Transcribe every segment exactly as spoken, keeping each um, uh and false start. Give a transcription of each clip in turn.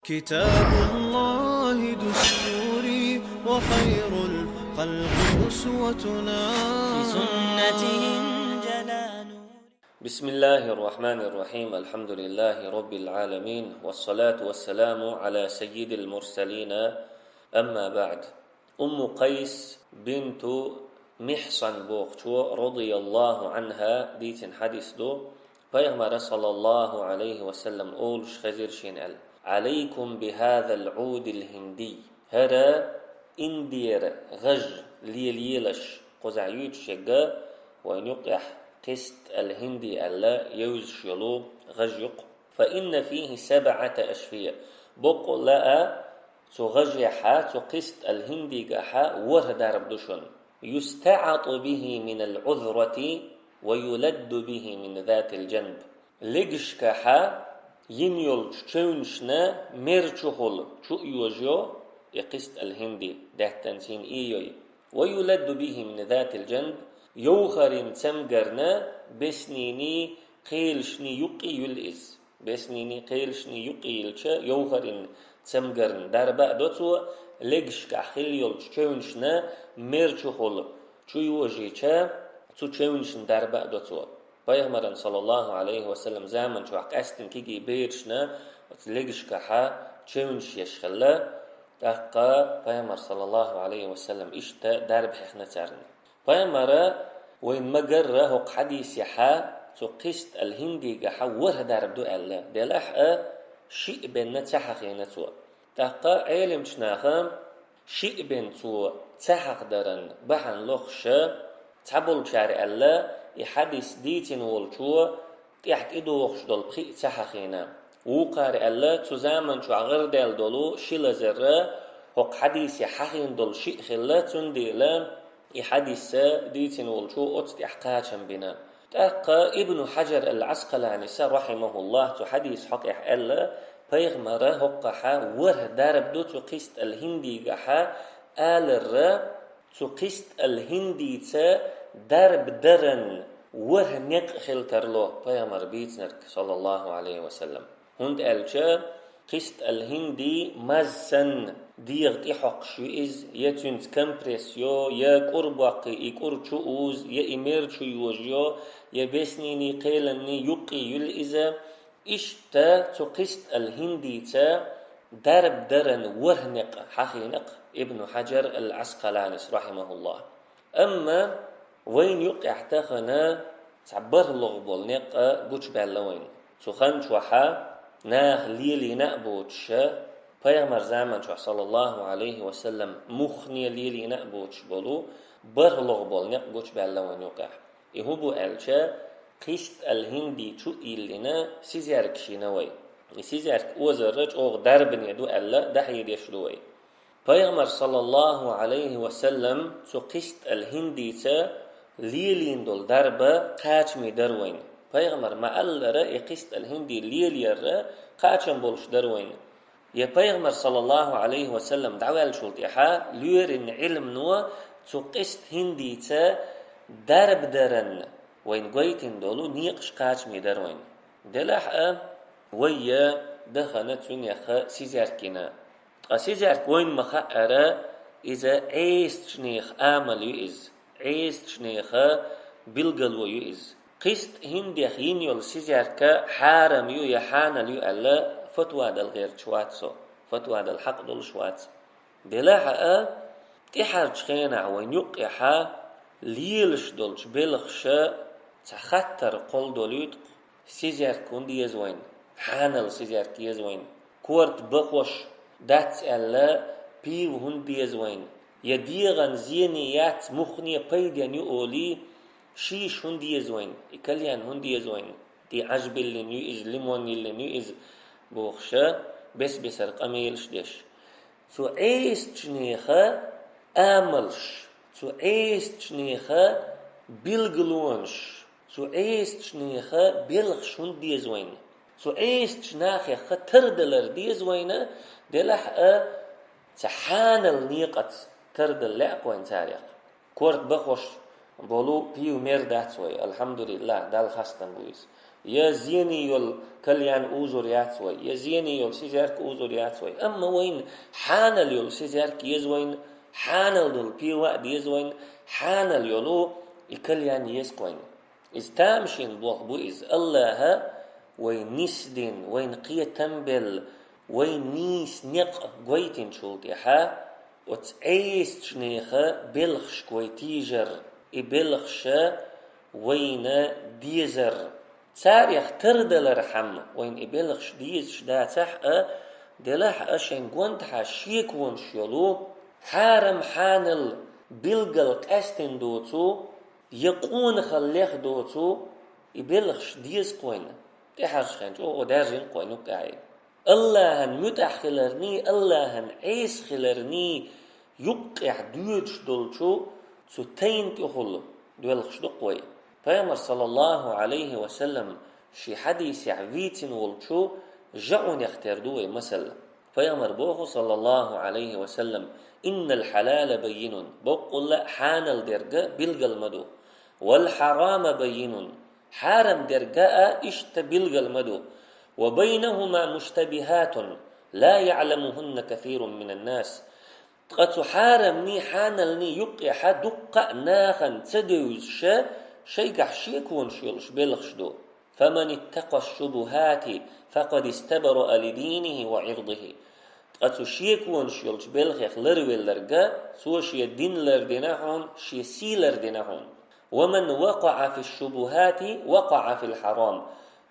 كتاب الله دستوري وخير الخلق أسوتنا. بسنته انجلى نوري. بسم الله الرحمن الرحيم. الحمد لله رب العالمين. والصلاة والسلام على سيد المرسلين. أما بعد. Умму Къайс бинту Михьсан бохучо, радияллаху анха, дийцина хьадис ду, пайхамара, саллаллаху алейхи ва саллям, олуш хезира шена аьлла: «Алейкум бихазал удил хинди». ХӀара Индера гӀаж лелаелаш, кхузахь юьйцуш ерг, вайн юкъехь кхист ал-хинди аьлла евзаш йолу гӀаж ю-кх. «Фа инна фихи сабъата ашфия». Боккъала а, цу гӀажехьа, цу кхист ал-хиндигахьа ворхӀ дарба ду шуна. «Юстаъату бихи минал Ӏузрати ва юладду бихи мин затил джанб». Легашкахьа йина йолчу чевнашна мер чухула чу а йожайо, и кхист ал-хинди, даьттанца йина иййой. «Ва юладду бихи мин затил джанб», йовхарин цамгарна беснийний, кхелашний юккъе юьллу иза. Беснийний, кхелашний юккъе йиллича, йовхарин цамгарна дарба а до цо, легашкахь хилла йолчу чевнашна мер чухула чу йожийча, цу чевнашна дарба а до цо. Пайхамаран, саллаллаху алейхи ва саллям, заман чохь къаьсттина кегий берашна оцу легашкахьа чевнаш еш хилла, тӀаккха пайхамар, саллаллаху алейхи ва саллям, иштта дарба хьехна царна. Пайхамара вайн ма-гарра хӀокху хьадисехьа цу кхист ал-хиндигахьа ворхӀ дарба ду аьлла, делахь а шиъ бен ца хьахийна цо. ТӀаккха Ӏеламчу наха шиъ бен цо ца хьахадаран бахьана лохуша, цхьаболчара аьлла, и хьадис дийцина волчо тӀехь тӀедогӀуш долу пхиъ ца хьахийна. Вукхара аьлла, цу заман чохь гӀардаьлла долу ши лазарра хӀокху хьадисе хьахийна долу шиъ хилла, цундела и хьадис дийцина волчо оцу тӀехь кхачам бина. ТӀаккха Ибну Хьаджар ал-Ӏаскъаланиса, рахьимахуллахь, цу хьадис хьокъехь аьлла, пайхамара хӀокхахьа ворхӀ дарба ду цу кхист ал-хиндигахьа аларра, цу кхист ал-хиндица дарба даран ворхӀ некъ хила тарло пайхамар бийцинарг, саллаллаху алейхи ва саллям. ХӀунда аьлча кхист ал-хинди маз санна дегӀа тӀехьокхуш ю иза, я цуьнца компресс йо, я кӀур боккхий и кӀур чу уза, я и мер чу йожайо, я беснийний, кхеланний юккъе юьллу иза. Иштта цу кхист ал-хиндица дарба даран ворхӀ некъ хьахийна-кх Ибну Хьаджар ал-Ӏаскъаланис, рахьимахуллахь. Амма вайна юкъехь тахана цхьа бархӀалгӀа болу некъ гучубаьлла вайна. Цу хан чохьа наха лелийна а боцуша, пайхамар заман чохь, саллаллаху алейхи ва саллям, муххане лелийна а боцуш болу бархӀалгӀа болу некъ гучубаьлла вайна юкъехь. И хӀун бу аьлча, кхист ал-хинди чу а йиллина, сизерг шина вай. И сизерг озарра чӀогӀа дарбане ду аьлла, дӀахьедеш ду вай. Пайхамар, саллаллаху алейхи ва саллям, цу кхист ал-хиндица лелийна долу дарба кхачаме дара вайна. Пайхамар ма-аллара, и кхист ал-хинди лелаярра кхачам болуш дара вайна. Я пайхамар, саллаллаху алейхи ва саллям, дӀаваьллачул тӀаьхьа лоьрина Ӏилмано цу кхист хиндица дарба даран вайна гойтина долу некъаш кхачаме дара вайна. Делахь а, вай я дахана цуьнеха сизерг йина. Ткъа сизерг вайна ма-хаъара, иза Ӏесачнеха амал ю иза, Ӏесачнеха билгало ю иза. Кхист хиндех йина йолу сизерг хьарам ю я хьанал ю аьлла, фатва дала гӀерташ вац со, фатва дала хьакъ долуш вац. Делахь а, тӀаьхьарчу хенахь вайн юккъехьа лелаш долчу белхаша цхьа хаттар кхолдолуьйту-кх: сизерг хӀунда еза вайна? Хьанал сизерг еза вайна? Корта бахош дац аьлла, пиво хӀунда деза вайна? Я дегӀан зене яц, муххане пайденна ю олий, шиша хӀунда деза вайна? И кальян хӀунда деза вайна? Тхе Ӏаж биллина ю иза, лимон йиллина ю иза, бохуша, бес-бесара къамелаш деш. Цу Ӏесачнеха амалш, цу Ӏесачнеха билгалонаш, цу Ӏесачнеха белхаш хӀунда деза вайна? Цу Ӏесачу нахехха тардалар деза вайна, делахь а, цхьа хьанал некъаца тардала лаьа-кх вайна царех. Корта бахош болу пиво мер дац вай, алхьамдулиллахь, Далла хастам бу иза. Я зене йолу кальян узур яц вай, я зене йолу сизерг узур яц вай. Амма вайна хьанал йолу сизерг еза вайна, хьанал долу пива а деза вайна, хьанал йолу и кальян еза вайна. Иза тамашийна болх бу иза. Аллаха вай нисдина, вайна кхетам белла, вай нийса некъ гойтинчул тӀаьхьа, оцу Ӏесачу нехан белхашка вай тийжар, и белхаша вайна дезар. Царех тардалархьама вайна и белхаш дезаш дацахь а, делахь а шайн гондахьа шеконаш йолу, хьарам-хьанал билггал къаьстина доцу, я къонахаллех доцу, и белхаш деза кхойна. ТӀехьарчу хенчу оха даьржина кхойна юккъехь. Аллахьан муьтӀахь хиларний, Аллахьан Ӏеса хиларний юккъехь доьдуш долчу цу тайна тӀехула доьлхуш ду-кх вай. Пайхамар, саллаллаху Ӏалайхи ва саллам, ши хьадисехь вийцина волчу жаӀунех тера ду вай масал. Пайхамар боху, саллаллаху Ӏалайхи ва саллам: «Иннал хьалала баййинун», боккъалла а хьанал дерг билгал ма ду, «вал хьарама баййинун», хьарам дерг а иштта билгал ма ду, «ва байнахума муштабихатун, ла яъламухунна касирун минан нас». Ткъа цу хьарамний, хьаналний юккъехьа дуккха а нахана ца девзаша, шайгахь шеконаш йолуш белхаш ду. «Фаман иттакъа шубухати, факъад истабраа ли динихи ва ирдихи». Ткъа цу шеконаш йолчу белхех ларвелларга, цо шен дин лардина хьуна, шен сий лардина хьуна. «Ва ман вакъаа фи шубухати, вакъаа фил хьарам».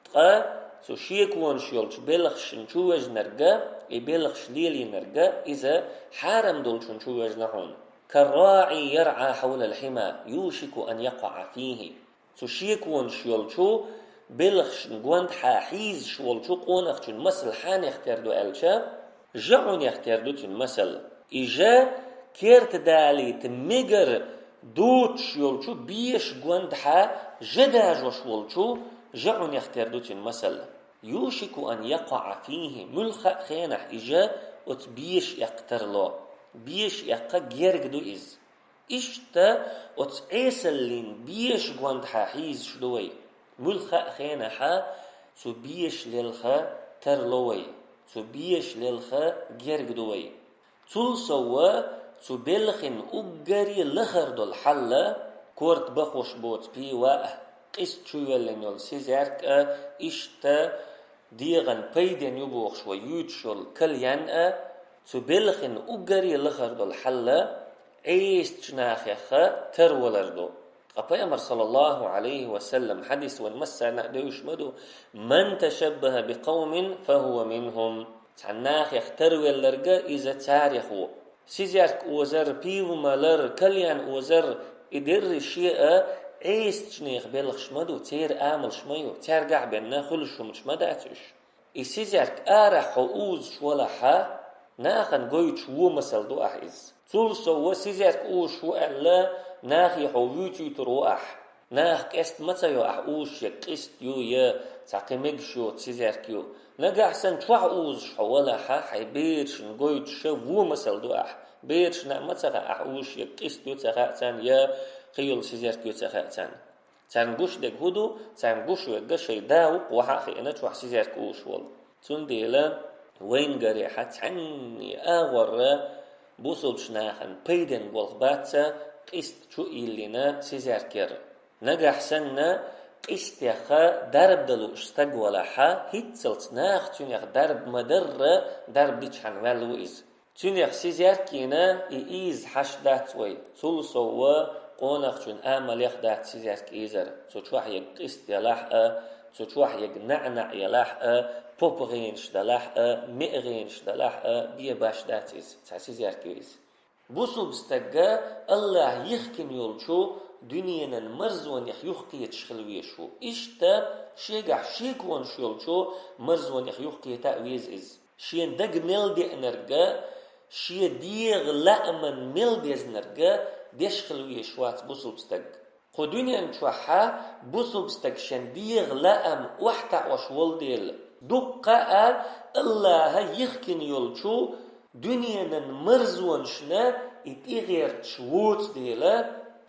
Ткъа цу шеконаш йолчу белхашна чу вежнарга, и белхаш лелийнарга, иза хьарам долчун чу вежна хьуна. «Карраи яръа хьавлал хьима, юшику ан якъаа фихи». Цу шеконаш йолчу белхашна гондахьа хьийзаш волчу къонахчун масал хьанех тера ду аьлча, жаӀунех тера ду цуьнан масал. И жа керта далийта мегар доцуш йолчу беша гондахьа жа дажош волчу жаӀунех тера ду цуьнан масал. «Юшику ан якъаа фихи», муьлхха а хенахь и жа оцу беша эккха тарло. Беша эккха герга ду иза. Иштта оцу Ӏесаллин беша гондахьа хьийзаш ду вай. Муьлхха а хенахьа цу беша лелха тарло вай, цу беша лелха герга ду вай. Цул сов цу белхин уггаре лахара долу хьал, корта бахош боцу пива а, къист чу йоьллина йолу сизерг а, иштта дегӀан пайден ю бохуш вай юьйцуш йолу кальян а, цу белхин уггаре лахара долу хьал Ӏесачу нахеха тарвалар ду. Ткъа Пайхамар, саллаллаху Ӏалайхи ва саллам, хьадис вайн массарна а девзаш ма ду: «Ман ташаббаха би къавмин, фа хува минхум». Цхьана нахех тарвелларга иза царех ву. Сизерг озар, пива малар, кальян озар, и дерриш а Ӏесачу нехан белхаш ма ду, церан амалш ма ю, цаьргахь бен хуьлуш хӀуманаш ма дац уьш. И сизерг арахь хьо узуш валахьа, нахана гойтуш вон масал ду ахь иза. Цул сов сизерг узуш ву аьлла, нахе хьо вуьйцуьйтур ву ахь. Наха къеста ма ца йо ахь узуш ерг къист ю я цхьа кхин мегаш йоцу сизерг ю. Нагахь санна чохь узуш хьо валахьа, хьайн берашна гойтуш вон масал ду ахь. Берашна а ма ца хаьа ахь узуш ерг къист ю ца хаьа царна я кхин йолу сизерг ю ца хаьа царна. Царна гуш дерг хӀун ду, царна гуш верг шайн да ву-кх, ваха а хиъна чохь сизерг узуш волу. Цундела вайна гарехьа цхьанне а агӀорра бусулбачу нахана пайден болх бац къист чу йиллина сизерг яр. Нагахь санна къистеха дарба дан лууш стаг валахьа, хӀинццалц наха цуьнех дарба ма-дарра, дарба дичхьана ваьлла ву иза. Цуьнех сизерг йина и ийза хьашт дац вай, цул сов къонахчун амалех дац сизерг ийзар, цу чохь ерг къист ялахь а, цу чохь ерг наӀ-наӀ ялахь а, попа гӀенаш далахь а, меа гӀенаш далахь а, бен баш дац иза, цхьа сизерг ю иза. Бусулба стаг Аллахь йихкина йолчу дуьненан марзонех юхкхеташ хила везаш ву. Иштта шегахь шеконаш йолчу марзонех юхкхета а веза иза. Шен дага мел деанарг, шен дегӀан лааман мел дезнарг деш хила везаш вац бусулба стаг. Кху дуьнен чохьа бусулба стаг шен дегӀан лаам охьатаӀош волу дела, дуккха а Аллахьа йихкина йолчу дуьненан марзонашна и тӀегӀерташ воцу дела,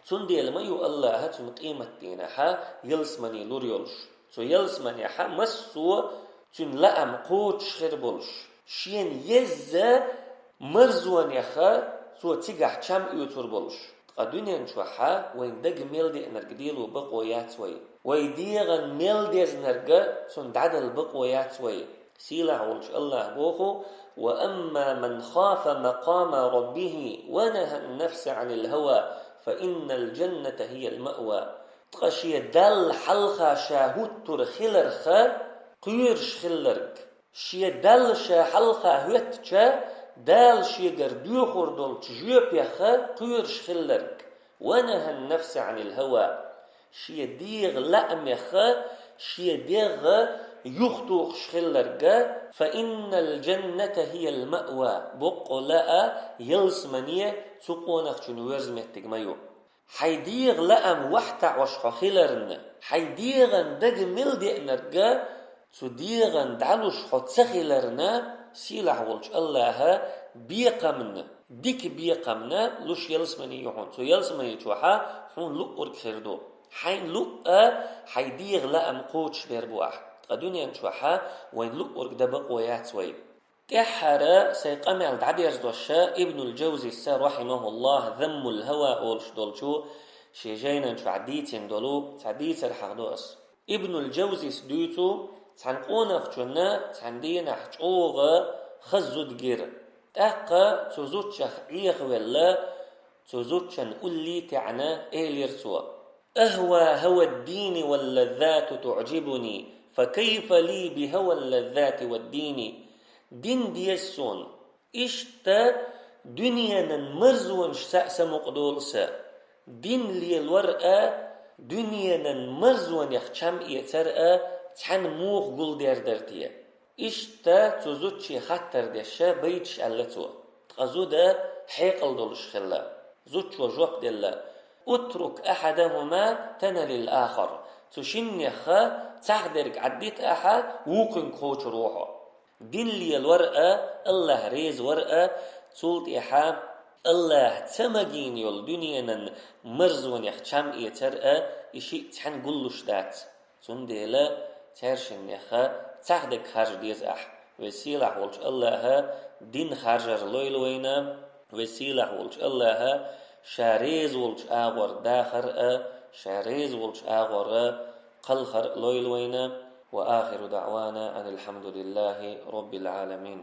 цундела ма ю Аллахьа цунна къематдийнахьа ялсамани лур йолуш. Цу ялсаманехьа массо цуьнан лаам кхочуш хир болуш, шена езза марзонеха цо цигахь чам оьцур болуш. Ткъа дуьнен чохьа вайн дага мел деанарг дело бакъо яц вай. Вай дегӀан мел дезнарг цунна дӀадала бакъо яц вай. Сийлахь волчу АллахӀа боху: «Ва амма ман хафа макъама раббихи ва нахана нафса анил хава, фа иннал джанната хияль маъва». Ткъа шен Далла хьалха ша хӀуттур хиларха кхоьруш хилларг, шен Далла ша хьалха хӀоьттича, Дала шегара доьхур долчу жоьпеха кхоьруш хилларг, ва нахана нафса анил хава, шен дегӀан лаамеха шен дегӀ юхатухуш хилларга, фа иннал джанната хияль маъва, боккъала а ялсамане цу къонахчун верза меттиг ма ю. Хьайн дегӀан лаам вахьтаӀош хьо хиларна, хьайн дегӀан дага мел деанарга цу дегӀан дӀалуш хьо ца хиларна, сийлахь волчу АллахӀа бекхамна, дика бекхамна луш ялсамане ю хьуна. Цу ялсамане чохьа хьуна луъург хир ду. Хьайна луъа хьайн дегӀан лаам кхочушбер бу ахь. Ткъа дуьнен чохьа вайн луъург дан бакъо яц вай. ТӀаьххьара сайн къамел дӀадерзош Ибнуль Джавзис, рахьимахуллахь, «Заммуль хава» олуш долчу шен жайнан чохь дийцина долу цхьа дийцар хьахдо ас. Ибнуль Джавзис дуьйцу, цхьана къонахчунна цхьана дийнахь чӀогӀа хаза зуда гира. ТӀаккха цу зудчех Ӏехавелла, цу зудчун уллий теӀна, элира цо: «Ахва хавад-дини вал-лаззату туӀжибуни, фа кайфа ли би хавал-лаззати вад-дини». Дин деза суна. Иштта дуьненан марзонашца а самукъадолу сан. Дин лелор а, дуьненан марзонех чам эцар а цхьаьна муха гулдер дара те? Иштта цу зудче хаттар деш байташ аьлла цо. Ткъа зуда хьекъал долуш хилла. Зудчо жоп делла: «Утрук ахьадахума таналил ахар». Цу шиннеха цхьахдерг Ӏаддита ахьа, вукхуьнга кхочур ву хьо. Дин лелор а АллахӀ реза вар а, цул тӀаьхьа АллахӀ ца магийна йолу дуьненан марзонех чам эцар а, и шиъ цхьаьна гуллуш дац. Цундела цаьршиннеха цхьахдерг харжа деза ахь. Веза-сийлахь волчу АллахӀа дин харжар лойла вайна. Веза-сийлахь волчу АллахӀа ша реза волчу агӀор дахар а, ша реза волчу агӀор кхалхар а лойла вайна. Ва ахиру даӀвана анил хьамдулиллахьи роббил Ӏаламин.